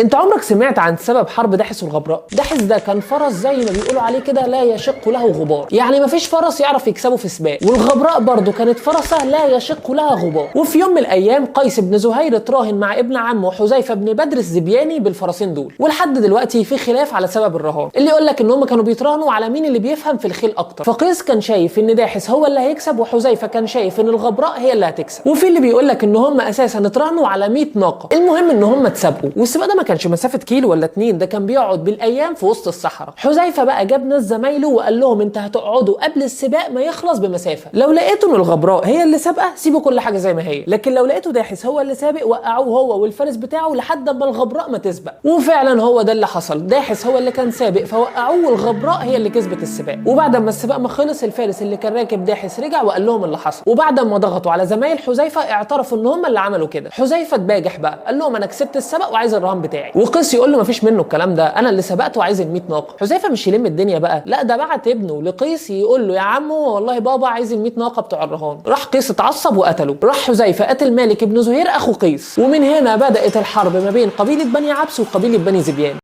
انت عمرك سمعت عن سبب حرب داحس والغبراء؟ داحس ده كان فرس زي ما بيقولوا عليه كده لا يشق له غبار، يعني مفيش فرس يعرف يكسبه في سباق. والغبراء برضه كانت فرسه لا يشق لها غبار. وفي يوم من الايام قيس بن زهير اتراهن مع ابن عمه حذيفة بن بدر الذبياني بالفرسين دول، ولحد دلوقتي في خلاف على سبب الرهان. اللي يقول لك ان هم كانوا بيتراهنوا على مين اللي بيفهم في الخيل اكتر، فقيس كان شايف ان داحس هو اللي هيكسب، وحذيفة كان شايف ان الغبراء هي اللي هتكسب. وفي اللي بيقول لك ان هم اساسا اتراهنوا على 100 ناقة. المهم ان هم اتسابقوا، والسباق ده ما كانش مسافة كيلو ولا 2، ده كان بيقعد بالايام في وسط الصحراء. حذيفة بقى جاب ناس زمايله وقال لهم انت هتقعدوا قبل السباق ما يخلص بمسافه، لو لقيتوا ان الغبراء هي اللي سابقه سيبوا كل حاجة زي ما هي، لكن لو لقيتوا داحس هو اللي سابق وقعوه هو والفارس بتاعه لحد ما الغبراء ما تسبق. وفعلا هو ده اللي حصل، داحس هو اللي كان سابق فوقعوه والغبراء هي اللي كسبت السباق. وبعد ما السباق ما خلص الفارس اللي كان راكب داحس رجع وقال لهم اللي حصل، وبعد ما ضغطوا على زمايل حذيفة اعترفوا ان هم اللي عملوا كده. حذيفة اتباجح بقى، قال لهم انا كسبت السبق وعايز الرهان بتاعي. وقيس يقول له مفيش منه الكلام ده، انا اللي سبقت وعايز ال 100 ناقة. حذيفة مش يلم الدنيا بقى، لا ده بعت ابنه لقيس يقول له يا عمو والله بابا عايز ال 100 ناقة بتوع الرهان. راح قيس اتعصب وقتله. راح حذيفة قتل مالك بن زهير اخو قيس، ومن هنا بدات الحرب ما بين قبيلة بني عبس وقبيله بني ذبيان.